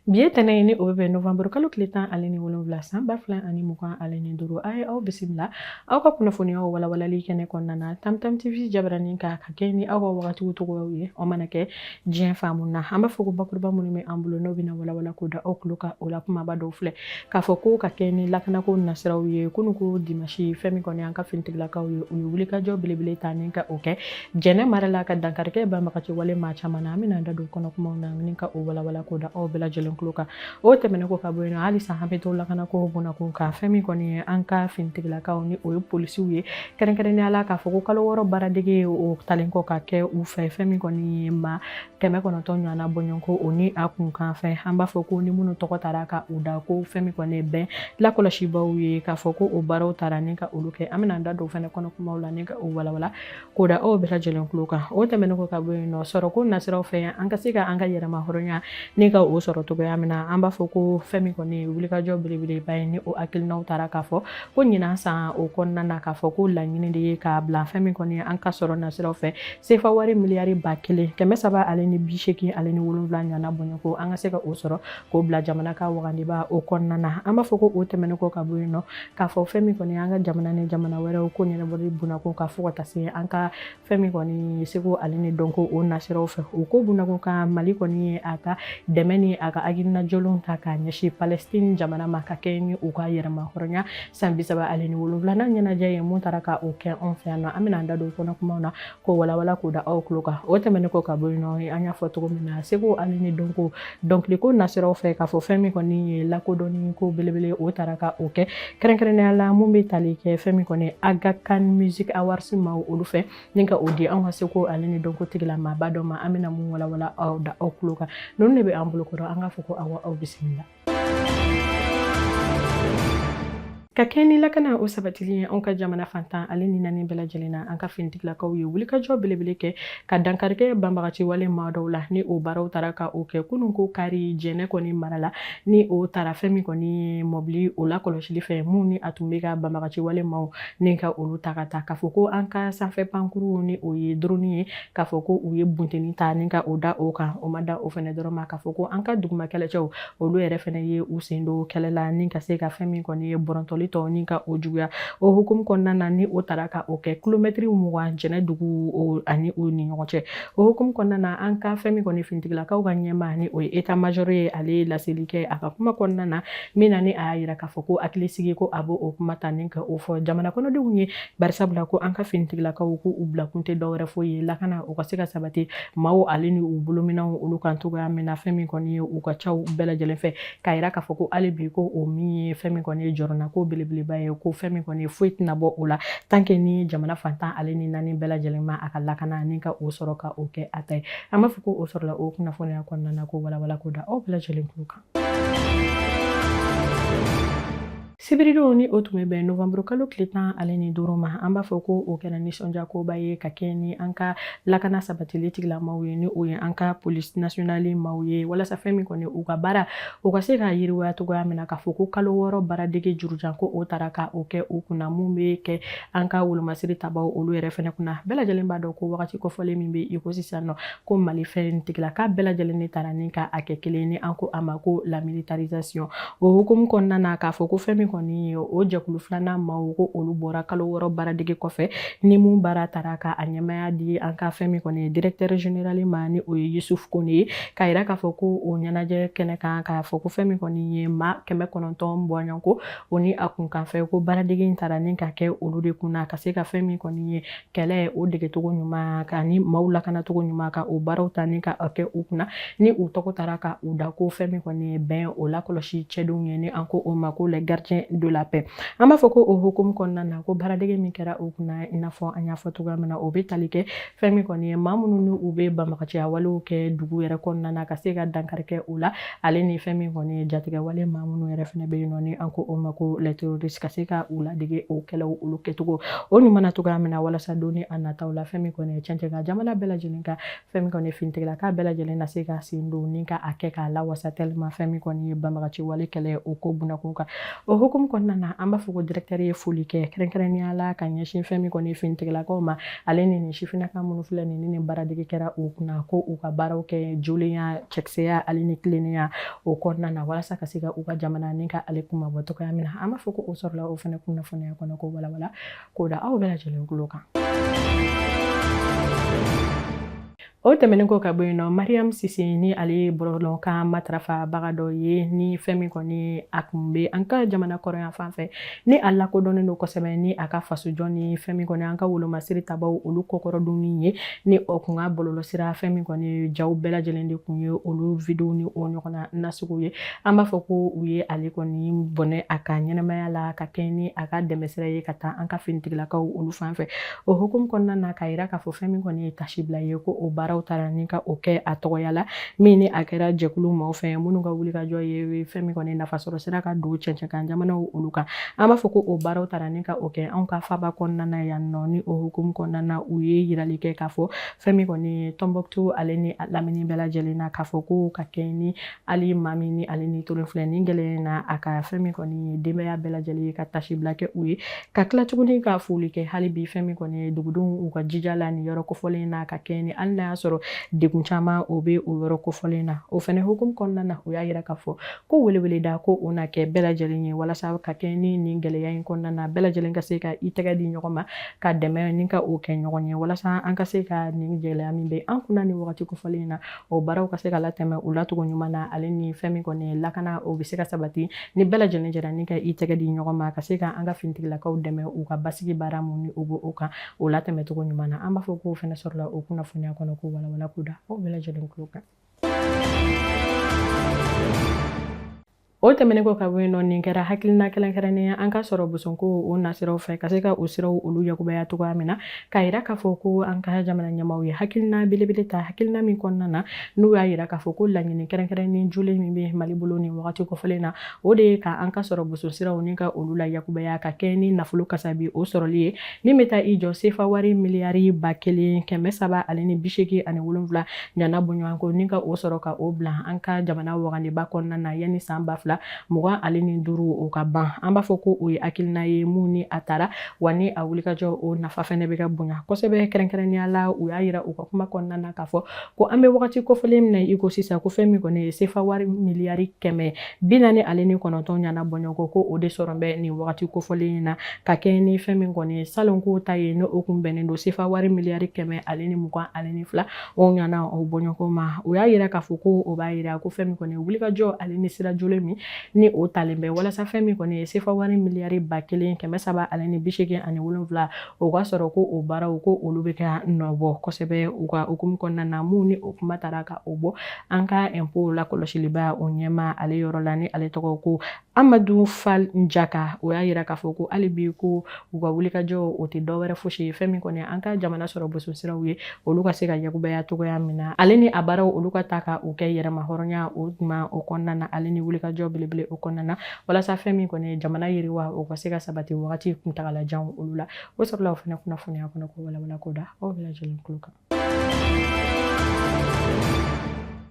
Bi ye tɛnɛ ye, ni o bɛ bɛn novembre kalo tile 17, san 2025. A ye aw bisimila aw ka kunnafoniyaw walawalali kɛnɛ kɔnɔna na Tamtam TV jabaranin kan, ka kɛ ni aw ka wagatiw cogoyaw ye. O mana kɛ diɲɛ faamu na, an b'a fɔ ko bakuruba minnu bɛ an bolo, n'o bɛna walawala k'o da aw tulo kan, o la kumaba dɔw filɛ k'a fɔ ko ka kɛ ni lakanako nasiraw ye. Kunun ko dimasi, fɛn min kɔni an ka finitigilakaw ye, u ye wulikajɔ belebele ta ni ka o kɛ Jɛnɛ mara la, ka dankari kɛ banbagaci wale maa caman na. An bɛna an da don kɔnɔ kumaw na ni ka o walawala k'o da aw bɛɛ lajɛlen tulo kan. O tɛmɛnen kɔ ka bɔ yen nɔ, halisa an bɛ to lakanako bunakun kan. Fɛn min kɔni ye an ka finitigilakaw, ni o ye polisiw ye, kɛrɛnkɛrɛnnenya la k'a fɔ ko kalo 6 baaradege o talen kɔ ka kɛ u fɛ, fɛn min kɔni ye maa 900 ɲɔgɔnna bɔɲɔgɔnko o ni a kunkan fɛn, an b'a fɔ ko ni minnu tɔgɔ taara ka u da ko fɛn min kɔni ye bɛn lakɔlɔsibaw ye, k'a fɔ ko o baaraw taara ni ka olu kɛ. An bɛna an da don fɛnɛ kɔnɔ kumaw la ni ka o walawala k'o da aw bɛɛ lajɛlen tulo kan. O tɛmɛnen kɔ ka bɔ yen nɔ, sɔrɔko nasiraw fɛ, an ka se ka an ka yɛrɛma hɔrɔnya ni ka o sɔrɔ cogoya min na, an b'a fɔ ko fɛn min kɔni ye wulikajɔ belebeleba ye, ni o hakilinaw taara k'a fɔ ko ɲinan san o kɔnɔna na, k'a fɔ ko laɲini de ye k'a bila fɛn min kɔni ye an ka sɔrɔ nasiraw fɛ, sefa wari miliyari 1387 ɲɔgɔnna bɔɲɔgɔnko, an ka se ka o sɔrɔ k'o bila jamana ka wagandeba o kɔnɔna na. An b'a fɔ ko o tɛmɛnen kɔ ka bɔ yen nɔ, k'a fɔ fɛn min kɔni an ka jamana ni jamana wɛrɛw ko ɲɛnabɔli bunakun kan, fo ka taa se an ka fɛn min kɔni seko ale ni dɔnko o nasiraw fɛ, o ko bunakun kan, Mali kɔni ye a ka dɛmɛ ni a ka hakilina jɔlenw ta k'a ɲɛsin Palestine jamana ma, ka kɛ ni u ka yɛrɛma hɔrɔnya san 37nan ɲɛnajɛ ye mun taara ka o kɛ anw fɛ yan nɔ. An bɛna an da don kɔnɔ kumaw na k'o walawala k'o da aw tulo kan. O tɛmɛnen kɔ ka bɔ yen nɔ, an y'a fɔ cogo min na, seko ale ni dɔnko dɔnkiliko nasiraw fɛ, k'a fɔ fɛn min kɔni ye lakodɔnni ko belebele, o taara ka o kɛ kɛrɛnkɛrɛnnenya la mun bɛ tali kɛ fɛn min kɔni Aga Khan Music Awards ma olu fɛ, ni ka o di anw ka seko ale ni dɔnko tigilamaba dɔ ma, an bɛna mun walawala aw da aw tulo kan. Ninnu de bɛ an bolo kɔrɔ. An k'a fɔ ko awa, aw bisimila. Ka kɛ ni lakana o sabatili ye anw ka jamana fan 14 bɛɛ lajɛlen na, an ka finitigilakaw ye wulikajɔ belebele kɛ ka dankari kɛ banbagaci wale maa dɔw la, ni o baaraw taara ka o kɛ kunun ko kari Jɛnɛ kɔni mara la, ni o taara fɛn min kɔni ye mɔbili o lakɔlɔsili fɛ, mun ni a tun bɛ ka banbagaci wale maaw ni ka olu ta ka taa, k'a fɔ ko an ka sanfɛ pankuru, ni o ye drone ye, k'a fɔ ko u ye bunteni ta ni ka o da o kan. O ma da o fɛnɛ dɔrɔn ma, k'a fɔ ko an ka duguma kɛlɛcɛw, olu yɛrɛ fɛnɛ ye u sen don kɛlɛ la ni ka se ka fɛn min kɔni ye bɔrɔntɔli tɔ ni ka o juguya. O hukumu kɔnɔna na, ni o taara ka o kɛ kilomɛtiri 20 Jɛnɛ dugu ani o ni ɲɔgɔn cɛ. O hukumu kɔnɔna na, an ka fɛn min kɔni finitigilakaw ka ɲɛmaa, ni o ye état major ye, ale ye laseli kɛ a ka kuma kɔnɔna na, min na ni a y'a yira k'a fɔ ko hakilisigi ko a b'o kuma ta ni ka o fɔ jamana kɔnɔdenw ye, barisabula ko an ka finitigilakaw ko u bilakun tɛ dɔwɛrɛ foyi ye lakana o ka se ka sabati maaw ale ni u bolominɛnw olu kan cogoya min na, fɛn min kɔni ye u ka caw bɛɛ lajɛlen fɛ, k'a yira k'a fɔ ko hali bi ko o min ye fɛn min kɔni ye jɔrɔna ko belebeleba ye, ko fɛn min kɔni ye foyi tɛna bɔ o la tant que ni jamana fan 14 bɛɛ lajɛlen ma a ka lakana ni ka o sɔrɔ ka o kɛ a ta ye. An b'a fɔ ko o sɔrɔla o kunnafoniya kɔnɔna na ko walawala ko da aw bɛɛ lajɛlen tulo kan. Sibiridon, ni o tun bɛ bɛn novembre kalo tile 15 ma, an b'a fɔ ko o kɛra nisɔndiyakoba ye ka kɛ ni an ka lakana sabatili tigilamaw ye, ni o ye an ka police nationale maaw ye, walasa fɛn min kɔni u ka baara u ka se ka yiriwaya cogoya min na, k'a fɔ ko kalo 6 baaradege jurujan ko o taara ka o kɛ u kunna, mun bɛ kɛ an ka wolomasiri tabaw olu yɛrɛ fɛnɛ kunna. Bɛɛ lajɛlen b'a dɔn ko wagati kofɔlen min bɛ i ko sisan nɔ, ko Mali finitigilaka bɛɛ lajɛlen ne taara ni ka a kɛ kelen, ni an ko a ma ko la militarisation. O hukumu kɔnɔna na, k'a fɔ ko fɛn min kɔni ye o jɛkulu filanan maaw, ko olu bɔra kalo 6 baaradege kɔfɛ, ni mun baara taara ka a ɲɛmaya di an ka fɛn min kɔni ye directeur général ma, ni o ye Yusuf Kone ye, k'a yira k'a fɔ ko o ɲɛnajɛ kɛnɛ kan, k'a fɔ ko fɛn min kɔni ye maa 900 bɔɲɔgɔnko o ni a kunkanfɛ, ko baaradege in taara ni ka kɛ olu de kunna, ka se ka fɛn min kɔni ye kɛlɛ o degecogo ɲuman ka ni maaw lakanacogo ɲuman, ka o baaraw ta ni ka kɛ u kunna, ni u tɔgɔ taara ka u da ko fɛn min kɔni ye bɛn o lakɔlɔsi cɛdenw ye, ni an ko o ma ko les gardiens de la paix. An b'a fɔ ko o hukumu kɔnɔna na, ko baaradege min kɛra u kunna, i n'a fɔ an y'a fɔ cogoya min na, o bɛ tali kɛ fɛn min kɔni ye maa minnu ni u bɛ banbagaciya walew kɛ dugu yɛrɛ kɔnɔna na, ka se ka dankari kɛ u la, ale ni fɛn min kɔni ye jatigɛwale maa minnu yɛrɛ fɛnɛ bɛ yen nɔ, ni an ko o ma ko les terroristes, ka se ka u ladege o kɛlɛw olu kɛcogo o ɲuman na cogoya min na, walasa don ni a nataw la, fɛn min kɔni ye cɛncɛn ka jamana bɛɛ lajɛlen ka fɛn min kɔni ye finitigilaka bɛɛ lajɛlen na se ka sen don ni ka a kɛ k'a lawasa tellement fɛn min kɔni ye banbagaci wale kɛlɛ o ko bunakun kan. O hukumu hukumu kɔnɔna na, an b'a fɔ ko directeur ye foli kɛ kɛrɛnkɛrɛnnenya la ka ɲɛsin fɛn min kɔni finitigilakaw ma, ale ni nin sifinnaka minnu filɛ nin ni nin baaradege kɛra u kunna, ko u ka baaraw kɛ jolenya, cɛkisɛya ale ni tilennenya o kɔnɔna na, walasa ka se ka u ka jamana ni ka ale kunmabɔ cogoya min na. An b'a fɔ ko o sɔrɔla o fana kunnafoniya kɔnɔ ko walawala k'o da aw bɛɛ lajɛlen tulo kan. O tɛmɛnen kɔ ka bɔ yen nɔ, Mariam Sise, ni ale ye bɔlɔlɔkan matarafabaga dɔ ye, ni fɛn min kɔni a kun bɛ an ka jamana kɔrɔyan fan fɛ, ni a lakodɔnnen don kosɛbɛ ni a ka fasojɔ ni fɛn min kɔni an ka wolomasiri tabaw olu kɔkɔrɔdonni ye, ni o kun ka bɔlɔlɔsira fɛn min kɔni jaw bɛɛ lajɛlen de kun ye olu videow ni o ɲɔgɔnna nasugu ye. An b'a fɔ ko u ye ale kɔni bɔnɛ a ka ɲɛnamaya la ka kɛ ni a ka dɛmɛsira ye ka taa an ka finitigilakaw olu fan fɛ. O hukumu kɔnɔna na, k'a yira k'a fɔ fɛn min kɔni ye tasibila ye, ko o baaraw taara ni ka o kɛ a tɔgɔya la, min ni a kɛra jɛkulu maaw fɛ minnu ka wulikajɔ ye fɛn min kɔni nafasɔrɔ sira ka don cɛncɛnkan jamanaw olu kan. An b'a fɔ ko o baaraw taara ni ka o kɛ anw ka faba kɔnɔna na yan nɔ. Ni o hukumu kɔnɔna na, u ye yirali kɛ k'a fɔ fɛn min kɔni ye Tɔnbɔkutu ale ni lamini bɛɛ lajɛlen na, k'a fɔ ko ka kɛ ni hali maa min ni ale ni tolen filɛ nin gɛlɛya in na, a ka fɛn min kɔni ye denbaya bɛɛ lajɛlen ye, ka tasibila kɛ u ye, ka tila tuguni ka foli kɛ hali bi fɛn min kɔni ye dugudenw u ka jija la nin yɔrɔ kofɔlen na, ka kɛ ni hali n'a y'a sɔrɔ degun caman o bɛ o yɔrɔ kofɔlen na. O fɛnɛ hukumu kɔnɔna na, u y'a yira k'a fɔ ko weleweleda ko o na kɛ bɛɛ lajɛlen ye, walasa ka kɛ ni nin gɛlɛya in kɔnɔna na, bɛɛ lajɛlen ka se ka i tɛgɛ di ɲɔgɔn ma ka dɛmɛ ni ka o kɛ ɲɔgɔn ye, walasa an ka se ka nin gɛlɛya min bɛ an kunna nin wagati kofɔlen in na, o baaraw ka se ka latɛmɛ u lacogo ɲuman na, ale ni fɛn min kɔni lakana o bɛ se ka sabati ni bɛɛ lajɛlen jɛra ni ka i tɛgɛ di ɲɔgɔn ma, ka se ka an ka finitigilakaw dɛmɛ u ka basigi baara mun ni o b'o kan, o latɛmɛ cogo ɲuman na. An b'a fɔ k'o fana sɔrɔla o kunnafoniya kɔnɔ k'o walawala k'o da aw bɛɛ lajɛlen tulo kan. O tɛmɛnen kɔ ka bɔ yen nɔ, nin kɛra hakilina kɛrɛnkɛrɛnnen ye an ka sɔrɔ bosonko o nasiraw fɛ, ka se ka o siraw olu yakubaya cogoya min na, k'a yira k'a fɔ ko an ka jamana ɲɛmaaw ye hakilina belebele ta, hakilina min kɔnɔna na n'u y'a yira k'a fɔ ko laɲini kɛrɛnkɛrɛnnen jolen min bɛ Mali bolo nin wagati kofɔlen na, o de ye ka an ka sɔrɔ boson siraw ni ka olu la yakubaya ka kɛ ni nafolo kasabi o sɔrɔli ye, min bɛ taa i jɔ sefa wari miliyari 1387 ɲana bɔɲɔgɔnko, ni ka o sɔrɔ ka o bila an ka jamana wagandeba kɔnɔna na yanni san 2025 o ka ban. An b'a fɔ ko o ye hakilina ye mun ni a taara wa ni a wulikajɔ o nafa fɛnɛ bɛ ka bonya kosɛbɛ. Kɛrɛnkɛrɛnnenya la, u y'a yira u ka kuma kɔnɔna na k'a fɔ ko an bɛ wagati kofɔlen min na i ko sisan, ko fɛn min kɔni ye sefa wari miliyari 149 ɲana bɔɲɔgɔnko, ko o de sɔrɔ bɛ nin wagati kofɔlen in na, ka kɛ ni fɛn min kɔni ye salon ko ta ye, ni o kun bɛnnen don sefa wari miliyari 122 o ɲana o bɔɲɔgɔnko ma. O y'a yira k'a fɔ ko o b'a yira ko fɛn min kɔni ye wulikajɔ ale ni sira jolen min ni o talen bɛ, walasa fɛn min kɔni ye sefa wari miliyari 1387 o ka sɔrɔ, ko o baaraw ko olu bɛ ka nɔbɔ kosɛbɛ u ka hukumu kɔnɔna na, mun ni o kuma taara ka o bɔ an ka impôt lakɔlɔsiliba o ɲɛmaa ale yɔrɔ la, ni ale tɔgɔ ko Amadu Fal Njaka. O y'a yira k'a fɔ ko hali bi ko u ka wulikajɔ o tɛ dɔwɛrɛ fosi ye, fɛn min kɔni an ka jamana sɔrɔ boso siraw ye, olu ka se ka yakubaya cogoya min na, ale ni a baaraw olu ka ta ka u kɛ yɛrɛma hɔrɔnya o tuma o kɔnɔna na, ale ni wulikajɔ belebele o kɔnɔna na, walasa fɛn min kɔni jamana yiriwa o ka se ka sabati wagati kuntagalajan olu la. O sɔrɔla o fana kunnafoniya kɔnɔ ko walawala ko da aw bɛɛ lajɛlen tulo kan.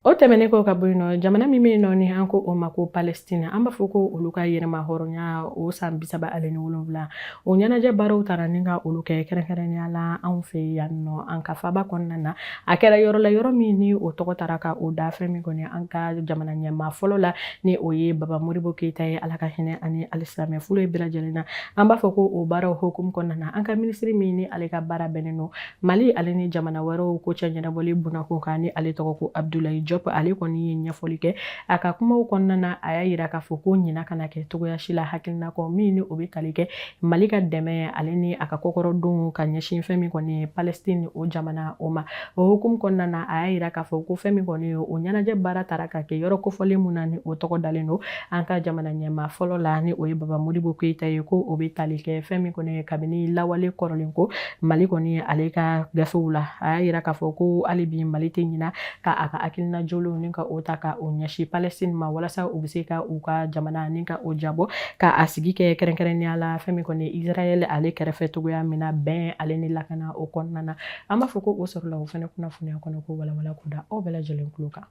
O tɛmɛnen kɔ ka bɔ yen nɔ, jamana min bɛ yen nɔ ni an ko o ma ko Palestine, an b'a fɔ ko olu ka yɛrɛma hɔrɔnya o san 37 o ɲɛnajɛ baaraw taara ni ka olu kɛ kɛrɛnkɛrɛnnenya la anw fɛ yan nɔ an ka faba kɔnɔna na. A kɛra yɔrɔ la, yɔrɔ min ni o tɔgɔ taara ka o da fɛn min kɔni an ka jamana ɲɛmaa fɔlɔ la, ni o ye Baba Modibo Keyita ye, Ala ka hinɛ ani alisilamɛ furu bɛɛ lajɛlen na. An b'a fɔ ko o baaraw hukumu kɔnɔna na, an ka minisiri min ni ale ka baara bɛnnen don Mali ale ni jamana wɛrɛw ko cɛ ɲɛnabɔli bunakun kan, ni ale tɔgɔ ko Abdulayi Jɔp, ale kɔni ye ɲɛfɔli kɛ a ka kumaw kɔnɔna na. A y'a yira k'a fɔ ko ɲina kana kɛ cogoya si la hakilina kɔ min ni o bɛ tali kɛ Mali ka dɛmɛ ale ni a ka kɔkɔrɔdon ka ɲɛsin fɛn min kɔni ye Palestine o jamana o ma. O hukumu kɔnɔna na, a y'a yira k'a fɔ ko fɛn min kɔni ye o ɲɛnajɛ baara taara ka kɛ yɔrɔ kofɔlen mun na, ni o tɔgɔ dalen don an ka jamana ɲɛmaa fɔlɔ la, ni o ye Baba Modibo Keyita ye, ko o bɛ tali kɛ fɛn min kɔni ye kabini lawale kɔrɔlen ko Mali kɔni ale ka gafew la. A y'a yira k'a fɔ ko hali bi Mali tɛ ɲina ka a ka hakilina jolenw ni ka o ta ka o ɲɛsin Palestine ma, walasa u bɛ se ka u ka jamana ni ka o jabɔ ka a sigi kɛ kɛrɛnkɛrɛnnenya la fɛn min kɔni Israël ale kɛrɛfɛ cogoya min na, bɛn ale ni lakana o kɔnɔna na. An b'a fɔ ko o sɔrɔla o fɛnɛ kunnafoniya kɔnɔ ko walawala ko da aw bɛɛ lajɛlen tulo kan.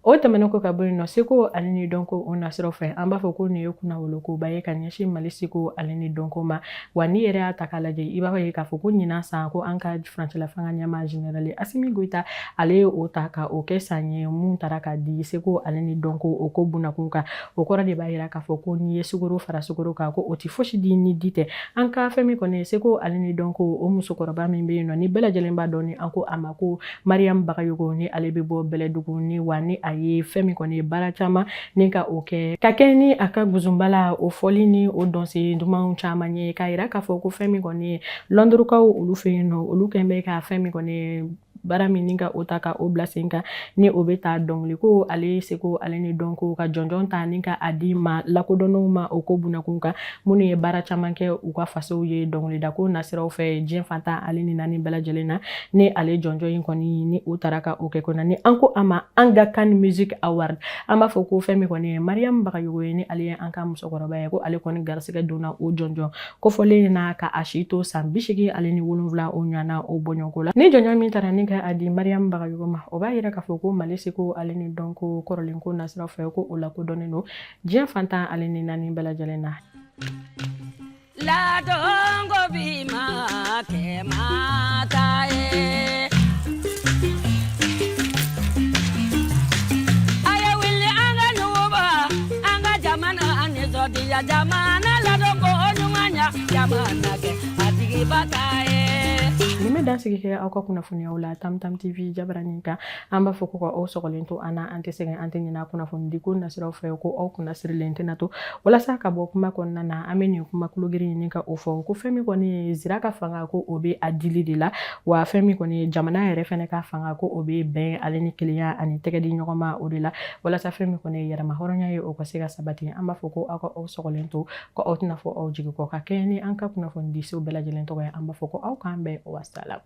O tɛmɛnen kɔ ka bɔ yen nɔ, seko ale ni dɔnko o nasiraw fɛ, an b'a fɔ ko nin ye kunnawolokoba ye ka ɲɛsin Mali seko ale ni dɔnko ma. Wa n'i yɛrɛ y'a ta k'a lajɛ, i b'a ye k'a fɔ ko ɲinan san, ko an ka furancɛla fanga ɲɛmaa général Asimi Goyita, ale ye o ta ka o kɛ san ye mun taara ka di seko ale ni dɔnko o ko bunakun kan. O kɔrɔ de b'a yira k'a fɔ ko n'i ye sukaro fara sukaro kan, ko o tɛ fosi di ni di tɛ. An ka fɛn min kɔni ye seko ale ni dɔnko o musokɔrɔba min bɛ yen nɔ, ni bɛɛ lajɛlen b'a dɔn, ni an ko a ma ko Mariam Bagayogo, ni ale bɛ bɔ Bɛlɛdugu, ni wa ni a ye fɛn min kɔni ye baara caman ni ka o kɛ ka kɛ ni a ka guzunbala o fɔli ni o dɔnsen dumanw caman ye, k'a yira k'a fɔ ko fɛn min kɔni ye Lɔndurukaw olu fɛ yen nɔ, olu kɛn bɛ ka fɛn min kɔni ye baara min ni ka o ta ka o bila sen kan, ni o bɛ taa dɔnkili ko ale seko ale ni dɔnko ka jɔnjɔn ta ni ka a di ma lakodɔnnenw ma o ko bunakun kan, minnu ye baara caman kɛ u ka fasow ye dɔnkilidako nasiraw fɛ diɲɛ fan tan ale ni naani bɛɛ lajɛlen na. Ni ale jɔnjɔn in kɔni ni u taara ka o kɛ ko na, ni an ko a ma Aga Khan Music Award, an b'a fɔ ko fɛn min kɔni ye Mariam Bagayogo ye, ni ale ye an ka musokɔrɔba ye, ko ale kɔni garisigɛ donna o jɔnjɔn kofɔlen in na ka a si to san 87 o ɲɔgɔnna o bɔɲɔgɔnko la. Ni jɔnjɔn min taara ni ka a di Mariam Bagayogo ma, o b'a yira k'a fɔ ko Mali seko ale ni dɔnko kɔrɔlenko nasiraw fɛ, ko o lakodɔnnen don diɲɛ fan tan ale ni naani bɛɛ lajɛlen na. Ladonko bi ma kɛ mata ye. A ye wuli an ka ɲuguba, an ka jamana nisɔndiya, jamana ladonko ɲuman ɲa, jamana kɛ a tigiba ta ye. Nin bɛ dansigi kɛ aw ka kunnafoniyaw la Tam Tam TV jabaranin kan. An b'a fɔ ko ka aw sɔgɔlen to an na, an tɛ sɛgɛn, an tɛ ɲinɛ kunnafonidi ko nasiraw fɛ, ko aw kunna sirilen tɛna to. Walasa ka bɔ kuma kɔnɔna na, an bɛ nin kuma kologiri ɲini ka o fɔ ko fɛn min kɔni ye zira ka fanga, ko o bɛ a dili de la. Wa fɛn min kɔni ye jamana yɛrɛ fɛnɛ ka fanga, ko o bɛ bɛn ale ni kelenya ani tɛgɛ di ɲɔgɔn ma o de la, walasa fɛn min kɔni ye yɛrɛma hɔrɔnya ye, o ka se ka sabati. An b'a fɔ ko aw ka aw sɔgɔlen to, ko aw tɛna fɔ aw jigi kɔ. Ka kɛɲɛ ni an ka kunnafonidisow bɛɛ lajɛlen tɔgɔ ye, an b'a fɔ ko aw k'an bɛn. Wasalam.